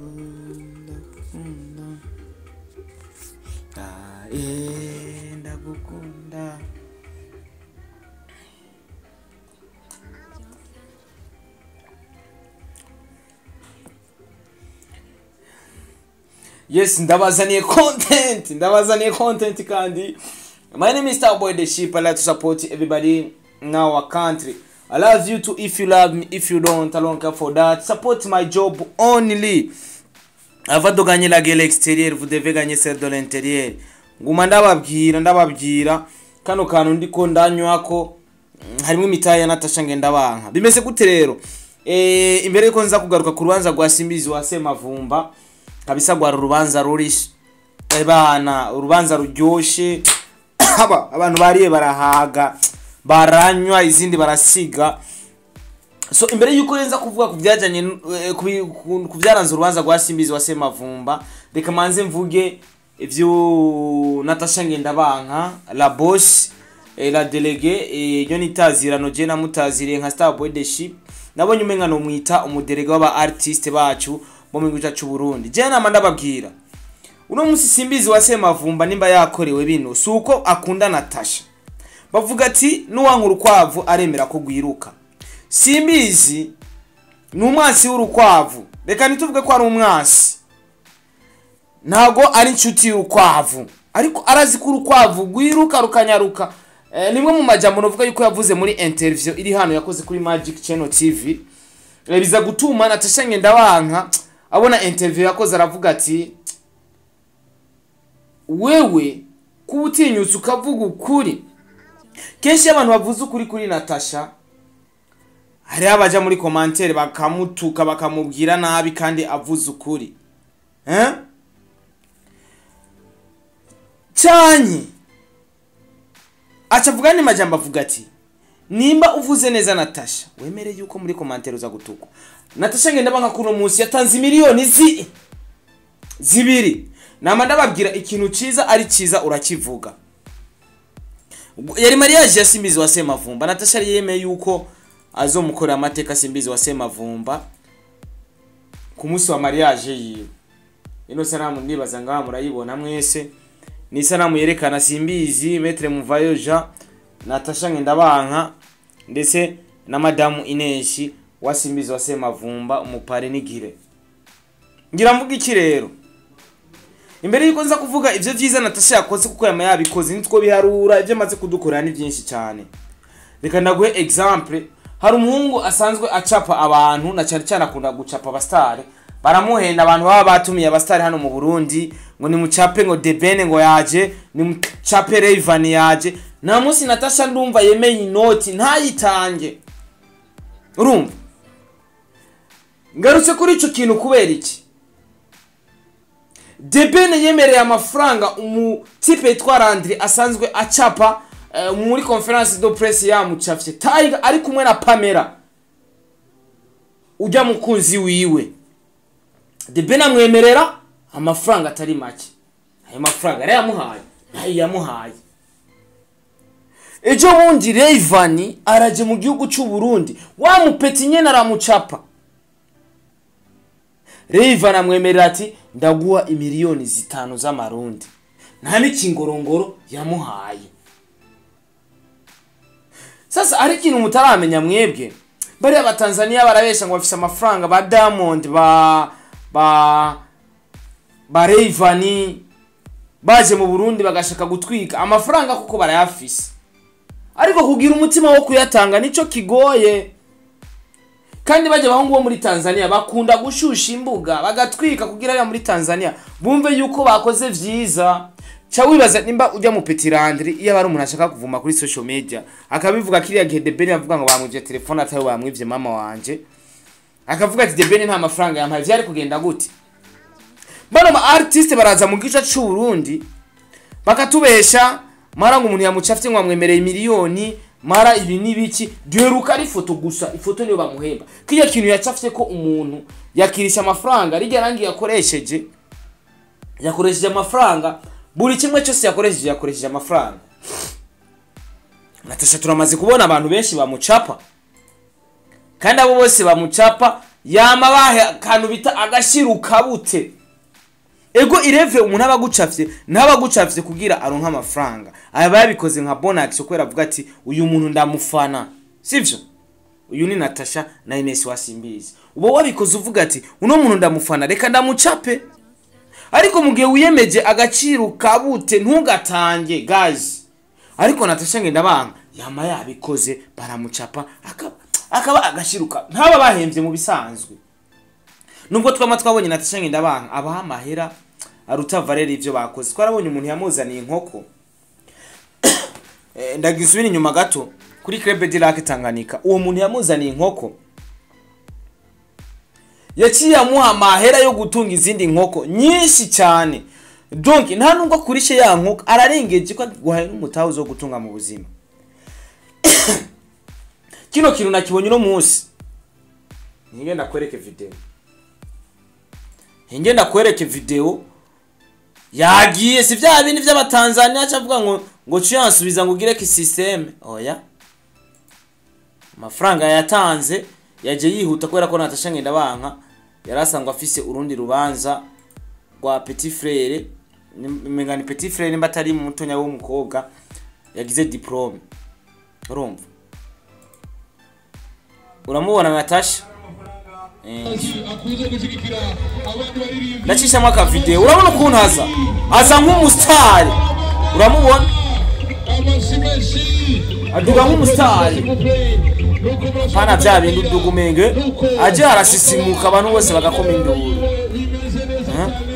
Ndagukunda. Ndagukunda. Yes, ndabazaniye content, ndabazaniye content kandi. My name is Starboy the Sheep. I like to support everybody in our country. I love you too if you love me, if you don't, I don't care for that. Support my job only. Avant de gagner la guerre extérieure, vous devez gagner celle de l'intérieur. Nguma ndababwira, ndababwira kano kantu ndiko ndanywako harimo imitahe ya Natasha Ngendabanka. Bimeze gute rero? Imbere yuko nza kugaruka ku rubanza rwa Simbizi wa Semavumba, kabisa rwa rubanza ruri bana, urubanza ruryoshe. Aba abantu bariye barahaga, baranywa izindi barasiga. So imbere yuko nza kuvuga ku byajanye ku byaranze urubanza rwa Simbizi wa Semavumba, reka manze mvuge ivyo Natasha Ngendabanka, la boss et la déléguée, yo nitazirano je namutaziriye nka Starboy the Sheep. Nabonye umenga no mwita umuderega w'aba artiste bacu bo mu gihugu cyacu Burundi. Je nama ndababwira, uno munsi Simbizi wa Semavumba nimba yakorewe bino suko akunda Natasha. Bavuga ati nuwanka urukwavu aremera ko gwiruka. Simbizi ni umwansi w'urukwavu. Reka ntituvuge ko ari umwansi, ntago ari inshuti y'urukwavu, ariko arazi ko urukwavu rwiruka rukanyaruka. Nimwe mu majambo novuga yuko yavuze muri interview iri hano yakoze kuri Magic Channel TV. Biza gutuma Natasha Ngendabanka abona interview yakoze aravuga ati wewe kubutinyutse ukavuga ukuri. Kenshi abantu bavuze ukuri kuri Natasha, hari abaja muri commentaire bakamutuka bakamubwira nabi kandi avuze ukuri. Cyanyi acavuga ni majambo avuga ati nimba uvuze neza Natasha wemere yuko muri commentaire uza gutukwa. Natasha Ngendabanka kuno munsi yatanze miliyoni zibiri. Nama ndababwira ikintu ciza ari ciza urakivuga. Yari mariage ya Simbizi wa Semavumba. Natasha yemeye yuko azomukorera amateka Simbizi wa Semavumba ku munsi wa mariage yiwe. Ino sanamu ndibaza ngaha murayibona mwese. Ni sanamu yerekana Simbizi, Maître Muvayo Jean, Natasha Ngendabanka ndetse na Madamu Ineshi wa Simbizi wa Semavumba, umupare nigire. Ngira mvuga iki rero? Imbere yuko nza kuvuga ivyo vyiza Natasha yakoze kuko yama yabikoze nitwo biharura ivyo amaze kudukorera ni byinshi cyane. Reka ndaguhe example. Hari umuhungu asanzwe acapa abantu na cyane cyane akunda gucapa abastare. Baramuhenda abantu baba batumiye abastare hano mu Burundi ngo ni mucape ngo Debene ngo yaje, ni mucape Rayvan yaje. Na munsi Natasha ndumva yemeye inoti ntayitange. Urumva? Ngarutse kuri ico kintu kubera iki? Debene yemereye amafaranga umu type yitwa Landry asanzwe acapa muri conference de presse yamucafye Tiger ari kumwe na Pamela ujya mukunzi wiwe. Debene amwemerera amafaranga atari make. Ayo mafaranga yari yamuhaye, nayo yamuhaye. Ejo bundi Rayvan araje mu gihugu cy'u Burundi, wa mupeti nyene aramucapa. Rayvan amwemerera ati ndaguha imiliyoni 5 z'amarundi. Nta n'ikingorongoro yamuhaye. Sasa ari ikintu mutaramenya mwebwe. Bari abatanzania barabesha ngo bafise amafaranga ba Diamond ba Rayvan baje mu Burundi bagashaka gutwika amafaranga kuko barayafise. Ariko kugira umutima wo kuyatanga nico kigoye. Kandi baje bahungu bo muri Tanzania bakunda gushusha imbuga bagatwika kugira ya muri Tanzania bumve yuko bakoze vyiza. Cha wibaza nimba ujya mu Petit Landry iyo bari umuntu ashaka kuvuma kuri social media akabivuga kiriya gihe Debene avuga ngo bamwivye telefone atari bamwivye mama wanje, akavuga ati Debene nta mafaranga yampaye, vyari kugenda gute? Bano ba artiste baraza mu gice c'u Burundi bakatubesha mara ngo umuntu yamucafye ngo amwemereye miliyoni mara ibi nibiki, duheruka ari ifoto gusa, ifoto niyo bamuhemba. Kiya kintu yacafye ko umuntu yakirisha amafaranga rijya rangi yakoresheje amafaranga, buri kimwe cyose yakoresheje amafaranga. Natasha turamaze kubona abantu benshi bamucapa, kandi abo bose bamucapa Yama bahe akantu bita agashiruka bute. Ego ireve umuntu abagucafye ntabagucafye kugira aronka amafaranga. Aba yabikoze nka bonus kubera avuga ati uyu muntu ndamufana. Sivyo? Uyu ni Natasha na Ines Wasimbizi. Ubo wabikoze uvuga ati uno muntu ndamufana reka ndamucape. Ariko mugihe wiyemeje agaciro kabute ntugatange guys. Ariko Natasha Ngendabanka yama yabikoze baramucapa akaba agashiruka ntaba bahemvye mu bisanzwe. Nubwo twama twabonye Natasha Ngendabanka abaha amahera aruta Valeri ivyo bakoze. Twarabonye umuntu yamuzaniye inkoko. Ndagisubira inyuma gato kuri Club de Lac Tanganyika. Uwo muntu yamuzaniye inkoko yaciye amuha amahera yo gutunga izindi nkoko nyinshi cyane. Donc nta nubwo kurishe ya nkoko ararengeje ko guhaye n'umutaho zo gutunga mu buzima. Kino kintu nakibonye no munsi. Ngenda kwereke video. Ngenda kwereke video yagiye si vya bindi by'abatanzania acavuga ngo ciyansubiza ngo ugire ki system. Oya. Amafaranga yatanze yaje yihuta kubera ko Natasha Ngendabanka yarasangwa afise urundi rubanza rwa petit frère, mengani petit frère nimba atari mutonya w'umukobwa yagize diplome. Urumva? Uramubona Natasha? Ndacisha mwaka video. Urabona ukuntu aza? Aza nk'umustar. Uramubona? Aduga nk'umustar. Pana vya bintu dugumenge aje arasisimuka abantu bose bagakoma induru.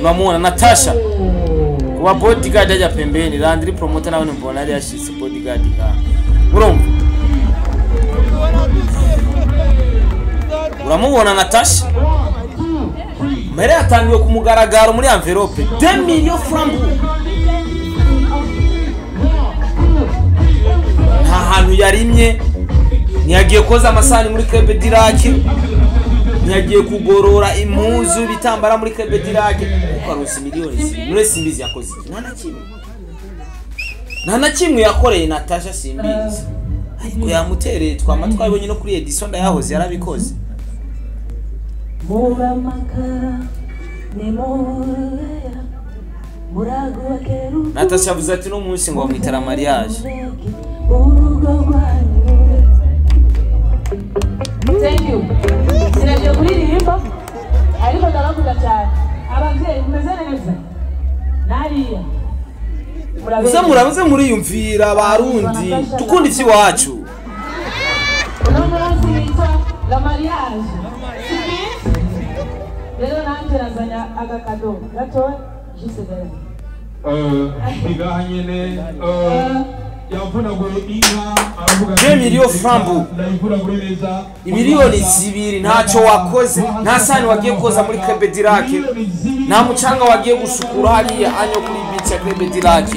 Uramubona Natasha kuba bodyguard ajya pembeni, Landry promoter nawe mbona yari yashitse bodyguard ka. Urumva? Uramubona Natasha? Mbere yatangiwe ku mugaragaro muri envelope 2 millions francs. Nta hantu yarimye, ntiyagiye koza amasahani muri Club de Lac, ntiyagiye kugorora impuzu bitambara muri Club de Lac, kuko aronse miliyoni zibiri. None Simbizi yakoze iki? Nta na kimwe. Nta na kimwe yakoreye Natasha Simbizi. Ariko yamutereye twama twabonye no kuri Edison ndayahoze yarabikoze. Natasha avuze ati no munsi ngo bamwitara mariage. Thank you. Sinagiye kuririmba ariko ndabakunda cyane. Abavyeyi mumeze neza. Nariya. Muze murabuze muriyumvira abarundi tukunda ivyiwacu. Uno munsi bita la mariage. Rero nanje nazanya agakado gato juste derrière. Bigaha nyene yavunaguye inka aravuga 2 millions francs. Imiliyoni zibiri ntacyo wakoze, nta sani wagiye koza muri Club de Lac, nta mucanga wagiye gusukura hariya anyo kuri beach ya Club de Lac.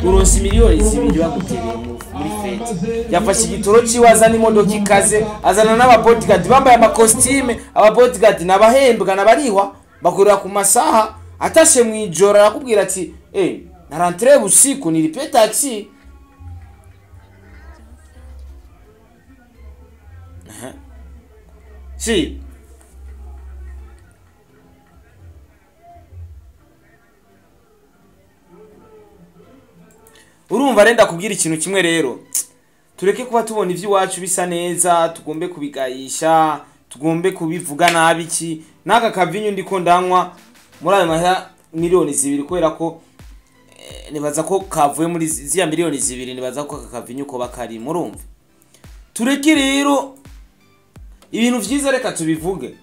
Uronse miliyoni zibiri bagutereye muri fete. Yafashe igitoro ciwe azana imodoka ikaze, azana n'aba bodyguard bambaye amakositime. Aba bodyguard nabahembwa nabarihwa bakorera ku masaha. Atashe mwijoro arakubwira ati narentre usiku nilipe taxi. Si urumva renda kubwira ikintu kimwe rero, tureke kuba tubona ivy'iwacu bisa neza tugombe kubigayisha, tugombe kubivuga nabi iki. Naka kavinyu ndiko ndanywa muri ayo mahera miliyoni zibiri kubera ko nibaza ko kavuye muri ziya miliyoni zibiri, nibaza ko kakavinyu ko bakari. Murumva? Tureke rero ibintu vyiza reka tubivuge.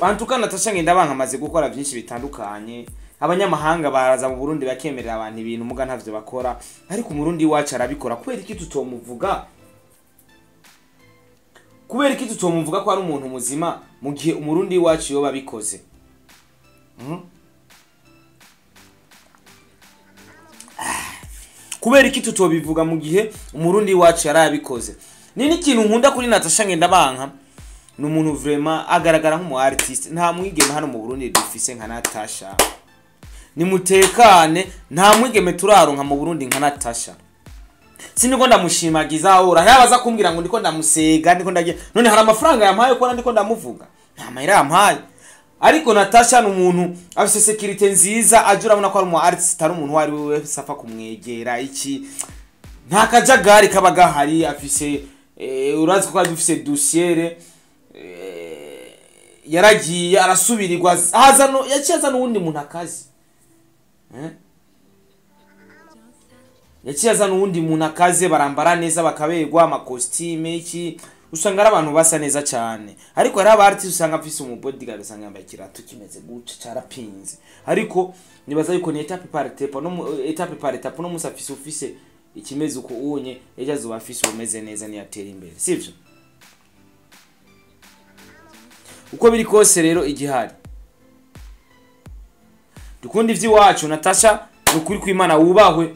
Bantuka Natasha Ngendabanka amaze gukora byinshi bitandukanye. Abanyamahanga baraza mu Burundi bakemerera abantu ibintu muga ntavyo bakora, ariko umurundi wacu arabikora. Kubera iki tutomuvuga? Kubera iki tutomuvuga ko ari umuntu muzima mu gihe umurundi wacu yo babikoze? Kubera iki tutobivuga mu gihe umurundi wacu yarabikoze? Ni ikintu nkunda kuri Natasha Ngendabanka, ni umuntu vraiment agaragara nk'umu artiste. Nta mwigeme hano mu Burundi dufise nka Natasha. Nimutekane, nta mwigeme turaronka mu Burundi nka Natasha. Siniko ndamushimagiza ora ntabaza kumbwira ngo ndiko ndamusega, ndiko ndagiye. None hari amafaranga yampaye ko ndiko ndamuvuga? Nta mahera yampaye. Ariko Natasha ni umuntu afise sécurité nziza, aje urabona ko ari umu artist, ari umuntu uwo ari we wese apfa kumwegera iki, nta kajagari kaba gahari. Afise urazi ko dufise dossier, yaragiye arasubirirwa, haza no yaciye azana uwundi muntu akazi, Yaciye azana uwundi muntu akaze, barambara neza, bakaberwa ama costume iki, usanga ari abantu basa neza cyane. Ariko hari aba artist usanga afise umu bodyguard, usanga yambaye ikirato kimeze guca carapinze. Ariko nibaza yuko ni étape par étape, no étape par étape. No musi afise ufise ikimeze uko unye, ejo azoba afise umeze neza niyatera imbere, sivyo? Uko biri kose rero, igihari dukunda ivy'iwacu. Natasha, ni ukuri kw'Imana wubahwe.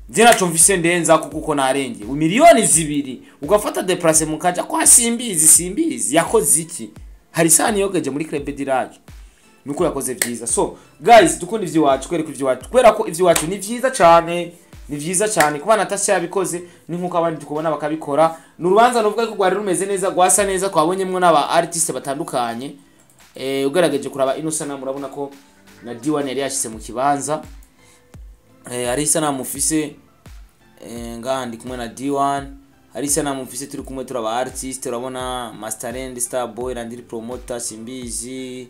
Je naco mfise ndenza kuko narengeye 2 miliyoni ugafata déplacement mukaja kwa Simbizi. Simbizi yakoze iki? Hari sani yogeje muri Club du Lac, nuko yakoze vyiza. So guys, dukunda ivy'iwacu, kwereka ivy'iwacu, kubera ko ivy'iwacu ni vyiza cyane, ni vyiza cyane. Kuba Natasha yabikoze ni nkuko abandi tukubona bakabikora. Ni urubanza nuvuga ko rwari rumeze neza, rwasa neza, twabonyemwo n'aba artiste batandukanye. Ugerageje kuraba ino sanamu, murabona ko na D1 yari yashyize mu kibanza. Hari isanamu mufise, ngaha ndi kumwe na D1. Hari isanamu mufise turi kumwe, turaba artiste. Urabona Masterland, Starboy, Landry Promoter, Simbizi,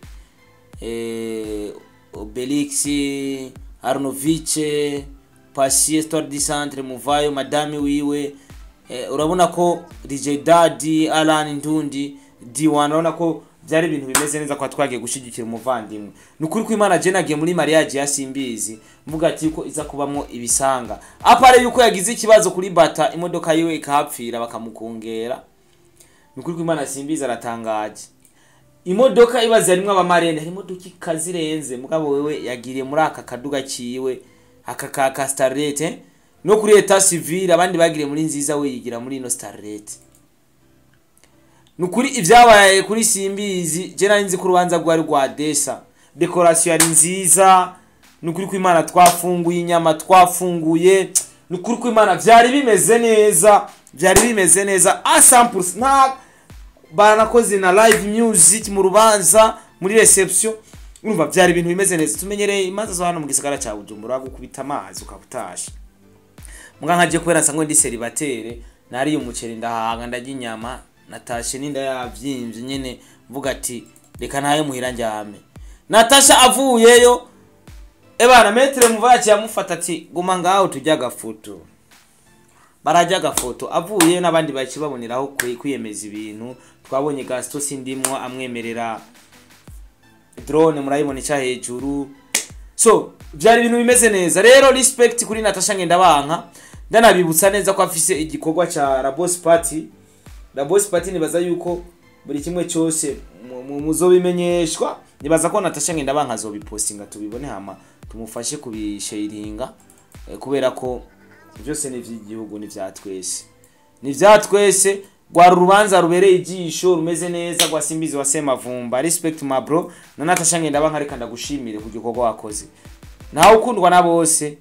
Obelix, Arnovic, Pasi, Histoire du Centre, Muvayo, Madame wiwe. Urabona ko DJ Daddy, Alan Ndundi, D1, urabona ko byari ibintu bimeze neza kwa twagiye gushyigikira umuvandimwe. Ni ukuri ko Imana, je nagiye muri mariage ya Simbizi mvuga ati yuko iza kubamwo ibisanga, à part yuko yagize ikibazo kuri bata, imodoka yiwe ikahapfira bakamukongera. Ni ukuri ko Imana, Simbizi aratangaje. Imodoka ibaze harimwo aba marraine, hari imodoka ikazirenze, mugabo wewe yagiriye muri aka kaduga ciwe aka ka Starlet, no kuri état civil abandi bagiriye muri nziza, we yigira muri ino Starlet. Nukuri ibyabaye kuri Simbizi, je nari nzi ko urubanza rwari rwa desa, décoration yari nziza. Nukuri ko Imana, twafunguye inyama, twafunguye, nukuri ko Imana byari bimeze neza, byari bimeze neza a 100%. Nta baranakoze na live music mu rubanza, muri réception. Urumva byari ibintu bimeze neza. Tumenyereye imanza zo hano mu gisagara cya Bujumbura, gukubita amazi ukabutasha. Muga nkaje kubera nsanzwe ndi célibataire, nariye umuceri ndahaga, ndarya inyama, natashe ninda yavyimbye nyene, mvuga ati reka ntaye muhira njyame. Natasha avuyeyo, ebana maître Muvaci yamufata ati guma ngaho tujya agafoto, barajya agafoto. Avuyeyo n'abandi bakibaboneraho kwiyemeza ibintu. Twabonye Gaston Sindimwo amwemerera drone, murayibona ica hejuru. So byari ibintu bimeze neza. Rero respect kuri Natasha Ngendabanka. Ndanabibutsa neza ko afise igikorwa ca Rabos Party. Rabos Party, nibaza yuko buri kimwe cyose muzobimenyeshwa. Nibaza ko Natasha Ngendabanka azobipostinga tubibone, hama tumufashe kubisharinga, kubera ko byose ni ivy'igihugu, ni vya twese, ni vya twese. Rwari urubanza rubereye ijisho, rumeze neza, rwa Simbizi wa Semavumba. Respect my bro. Na Natasha Ngendabanka, reka ndagushimire ku gikorwa wakoze. Nawe ukundwa na bose,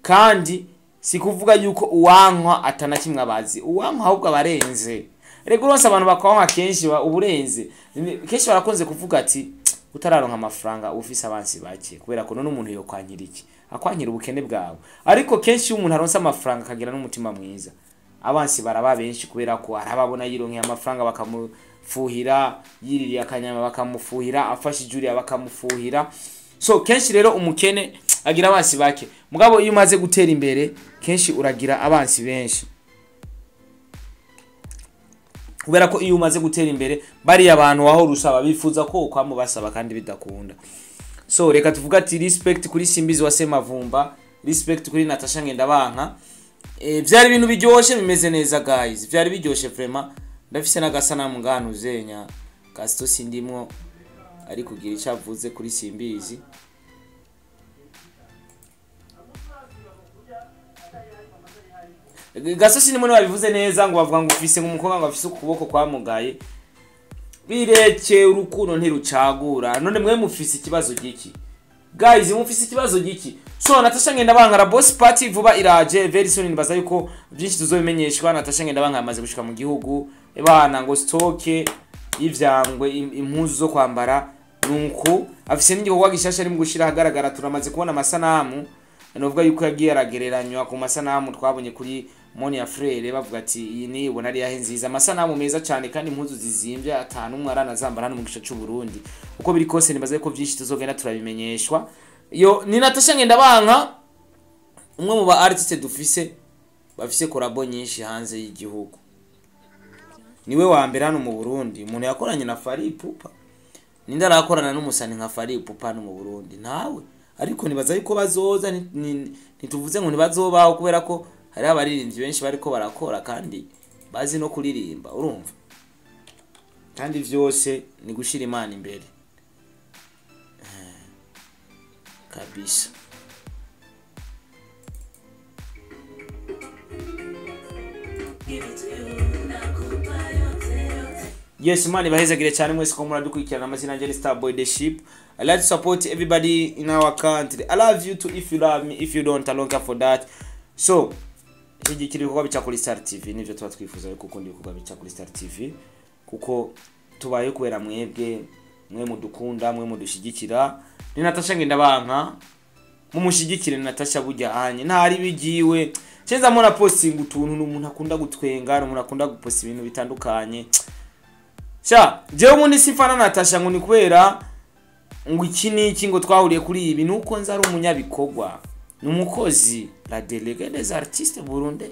kandi si kuvuga yuko uwankwa atana kimwe abazi. Uwankwa ahubwo abarenze. Rego uronse abantu bakwankwa kenshi uburenze. Kenshi barakunze kuvuga ati utararonka amafaranga ufise abansi bake, kubera ko none umuntu yokwankira iki? Akwankira ubukene bwawe. Ariko kenshi iyo umuntu aronse amafaranga akagira n'umutima mwiza, abansi baraba benshi, kubera ko arababona yironkeye amafaranga bakamufuhira, yiririye akanyama bakamufuhira, afashe ijuriya bakamufuhira. So kenshi rero umukene agira abansi bake, mugabo iyo umaze gutera imbere kenshi uragira abansi benshi, kubera ko iyo umaze gutera imbere bariya abantu wahora usaba bifuza ko ukwama basaba kandi bidakunda. So reka tuvuga ati respect kuri Simbizi wa Semavumba, respect kuri Natasha Ngendabanka. Byari ibintu biryoshe, bimeze neza guys, byari biryoshe vraiment. Ndafise n'agasanamu ngano zenya Gaston Sindimwo ari kugira icyo avuze kuri Simbizi. Gaston Sindimwo niwe babivuze neza, ngo bavuga ngo ufise nk'umukobwa ngo afise ukuboko kwamugaye. Bireke, urukundo ntirucagura. None mwe mufise ikibazo giki guys? Mufise ikibazo giki? So Natasha Ngendabanka, Boss Party vuba iraje, very soon. Nibaza yuko byinshi tuzobimenyeshwa. Natasha Ngendabanka yamaze gushika mu gihugu, ebana ngo stock y'ivyangwe, impuzu zo kwambara, nuko afise n'igikorwa gishasha ari mu gushira ahagaragara. Turamaze kubona amasanamu, novuga yuko yagiye aragereranywa ku masanamu twabonye kuri Monia Frere, bavuga ati iyi ni ibona ari yahe nziza. Amasanamu meza cyane kandi impuzu zizimvye, atanu umwe aranazambara hano mu gice c'u Burundi. Uko biri kose, nibaza yuko byinshi tuzogenda turabimenyeshwa. Yo ni Natasha Ngendabanka, umwe mu ba artiste dufise bafise collabo nyinshi hanze y'igihugu. Niwe wa mbere hano mu Burundi umuntu yakoranye na Fally Ipupa. Ninde arakorana n'umusani nka Fally Ipupa hano mu Burundi? Ntawe. Ariko nibaza yuko bazoza, ntituvuze ngo ntibazobaho, kubera ko hariho abaririmbyi benshi bariko barakora kandi bazi no kuririmba, urumva. Kandi vyose ni gushira Imana imbere kabisa. Yes, Imana ibahezagire cyane mwese ko muradukurikirana. Amazina yanjye ni Starboy the Ship. I like to support everybody in our country. I love you too if you love me. If you don't, I don't care for that. So shyigikira ibikorwa bica kuri Star TV, nivyo tuba twifuza yuko ukunda ibikorwa bica kuri Star TV, kuko tubaye kubera mwebwe, mwe mudukunda, mwe mudushyigikira. Ni Natasha Ngendabanka, mumushyigikire Natasha. Burya anye ntari bigiwe cyenza mura posting utuntu, ni umuntu akunda gutwenga, ni umuntu akunda guposta ibintu bitandukanye. Sha jewe ubundi simfana Natasha ngo ni kubera ngo iki n'iki, ngo twahuriye kuri ibi, nuko nzi ari umunyabikorwa, ni umukozi, la déléguée des artistes burundais,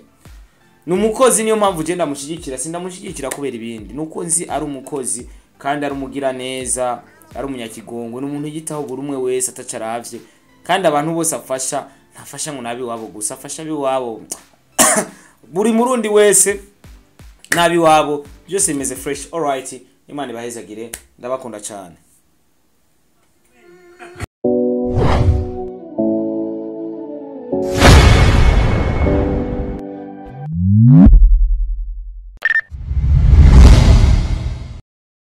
ni umukozi. Niyo mpamvu je ndamushyigikira, sindamushyigikira kubera ibindi, nuko nzi ari umukozi kandi ari umugira neza, ari umunyakigongo, ni umuntu yitaho buri umwe wese atacaravye. Kandi abantu bose afasha, ntafasha ngo nabi wabo gusa, afasha abiwabo, buri murundi wese nabi wabo, byose bimeze fresh. Alright, Imana ibahezagire, ndabakunda cyane.